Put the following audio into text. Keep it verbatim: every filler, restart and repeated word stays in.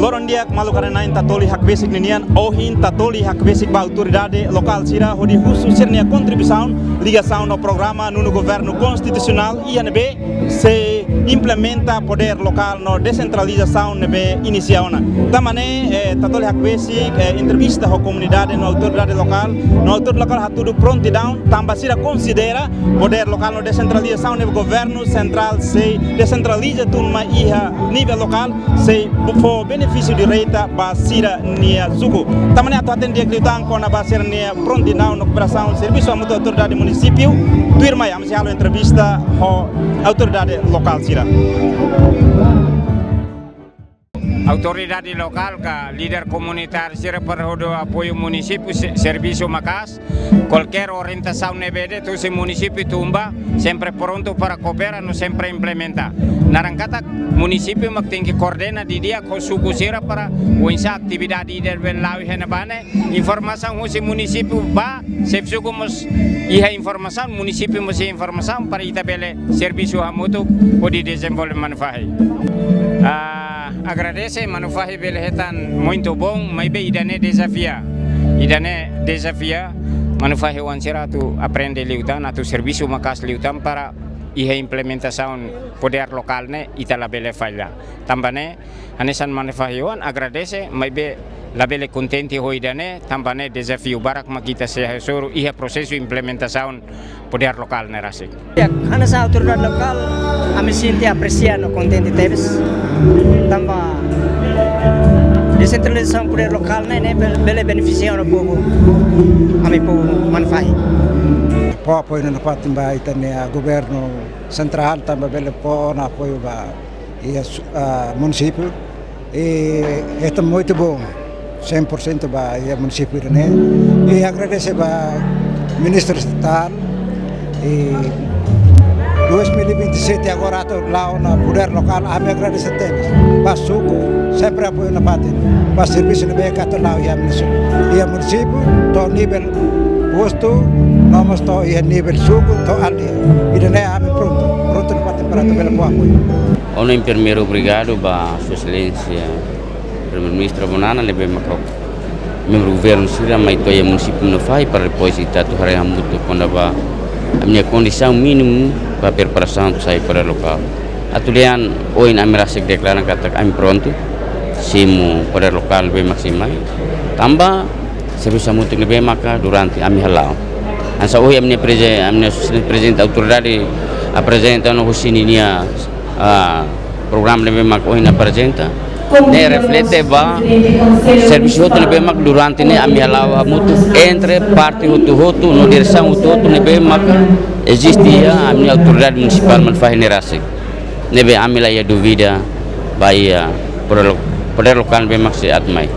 Loron di'ak maluk arena, Tatoli Hakbesik ninian, ohin Tatoli Hakbesik ba autoridade lokál sira hodi husu sira-nia kontribuisaun ligasaun ho programa nonu governu konstitusionál iha ne'ebé sei implementa podér lokál no desentralizasaun ne'ebé inisia ona. Tanba ne'e, eh, Tatoli Hakbesik, eh, entrevista ho komunidade no autoridade lokál, no autoridade lokál hatudu prontidaun, tanba sira konsidera podér lokál no desentralizasaun ne'ebé governu sentrál sei desentraliza tun mai iha nivel lokál, sei fó benefísiu direta ba sira-nia suku. Tanba ne'e atu hatene di'ak liután kona-ba sira-nia prontidaun no kooperasaun servisu hamutuk autoridade munisípiu, tuirmai ami sei halo entrevista ho autoridade lokál sira. Autoridade lokál ka líder komunitáriu sira para hodi apoiu munisípiu se-, servisu maka'as. Kualkér orientasaun ne'ebé de'it husi munisípiu tun ba, sempre prontu para koopera no sempre implementa. Naran katak munisípiu mak tenke koordena didi'ak ho suku sira para oinsá atividade ida bele la'o iha ne'ebá ne'e, informasaun husi munisípiu ba, xefe suku mós iha informasaun, munisípiu mós iha informasaun para ita bele servisu hamutuk hodi dezenvolve Manufahi. Ah, agradese, Manufahi bele hetan muito bom, maibé ida-ne'e dezafia. Ida-ne'e dezafia, Manufahi oan sira atu aprende liután, atu servisu maka'as liután para iha implementasaun podér lokál ne'e ita labele falla. Tanba ne'e, hanesan Manufahi oan agradese, maibé labele kontente ho ida-ne'e, tanba ne'e dezafiu barak mak ita sei hasoru iha prosesu implementasaun podér lokál ne'e rasik. Ya, hanesan autoridade lokál, ami sente apresia no kontente tebes. Tanba desentralizasaun podér lokál ne'e, ne'e bele, bele benefisia ona povu, ami povu Manufahi. Fó apoiu nafatin ba ita-nia governu sentrál, tanba bele fó ona apoiu ba iha su-, ah, munisípiu. I hetan muito bom, cem por cento ba iha munisípiu ne'e. I agradese ba Ministru Estatál. I dois mil e vinte e sete agora atu la'o ona podér lokál, ami agradese tebes. Ba suku, sempre apoiu nafatin. Ba servisu ne'ebé atu la'o iha munisípiu, iha munisípiu, to'o nivel postu, no mós to'o iha nivel suku, to'o aldeia. Ida-ne'e ami prontu, prontu nafatin para atu bele fó apoiu. Ona, em primeiro, obrigadu ba Sua Exelénsia Primeiru-Ministru Abu Nanan, ne'ebé maka membru governu sira mai to'o iha munisípiu Manufahi para depois ita atu haree hamutuk kona-ba ami-nia kondisaun mínimu ba preparasaun atu sai podér lokál. Atu dehan ohin ami rasik deklara katak ami prontu simu podér lokál ne'ebé mak sei mai. Tanba servisu hamutuk ne'ebé maka durante ami hala'o. Hanesan ohin ami-nia preze-, ami-nia prezidente autoridade aprezenta no husi ninia, ah, programa ne'ebé mak ohin aprezenta. Ne'e reflete ba servisu hotu ne'ebé mak durante ne'e ami hala'o hamutuk entre parte hotu-hotu no diresaun hotu-hotu ne'ebé mak eziste iha ami-nia autoridade munisipál Manufahi ne'e rasik. Ne'ebé ami la iha dúvida ba iha podér lo-, podér lokál ne'ebé mak sei atu mai.